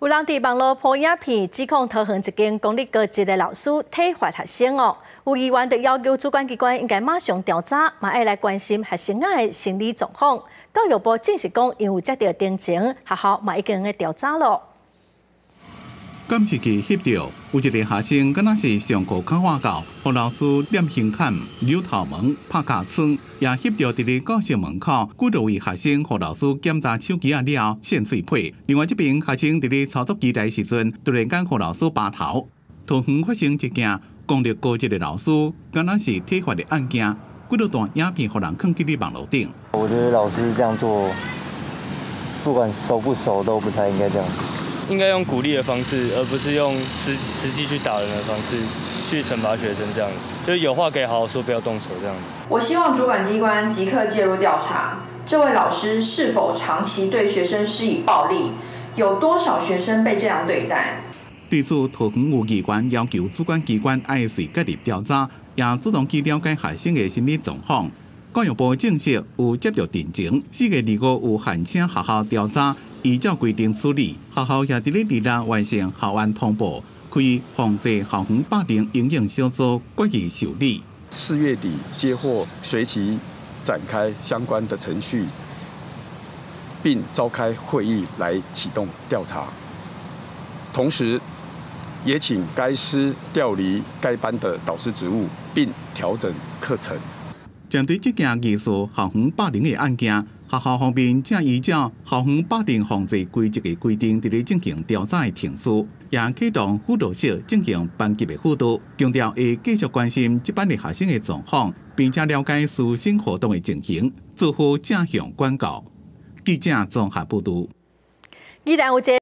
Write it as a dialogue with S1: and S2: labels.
S1: 有人佇網路 po 影片，指控桃園一間公立高職的老師體罰學生哦。有議員就要求主管機關應該馬上調查，嘛愛來關心學生仔的心理狀況。教育部證實講，𪜶有接著偵情，學校嘛已經咧調查囉。
S2: 監視器翕著有一个學生，敢若是上課較晏到，予老師念胸坎、扭頭毛、拍尻川，也翕著佇咧教室門口，幾多位學生予老師檢查手機仔了後，搧喙皮。另外這邊學生佇咧操作機台時陣，突然間予老師拔頭。桃園發生一件公立高職的老師，敢若是體罰的案件，幾多段影片予人囥佇咧網路頂。
S3: 我覺得老師這樣做，不管熟不熟，都不太應該這樣。
S4: 應該用鼓勵的方式，而不是用實際去打人的方式去懲罰學生。這樣就有話可以好好說，不要動手這樣。
S5: 我希望主管機關即刻介入調查，這位老師是否長期對學生施以暴力？有多少學生被這樣對待？
S2: 對此，桃園有議員要求主管機關愛隨介入調查，也主動去了解學生的心理狀況。教育部證實有接著偵情，4月25有函請學校調查。依照規定處理，學校也佇咧二六完成校園通報，開防制校園霸凌因應小組決議受理。
S6: 4月底接獲，隨即展開相關的程序，並召開會議來啟動調查。同時，也請該師調離該班的導師職務，並調整課程。
S2: 針對這件疑似校園霸凌的案件，學校方面正依照校園霸凌防治規則的規定，佇咧進行調查的程序，也啟動輔導室進行班級的輔導，強調會繼續關心這班的學生的狀況，並且了解師生活動的情形，做好正向管教。記者綜合報導。
S1: 宜蘭有一个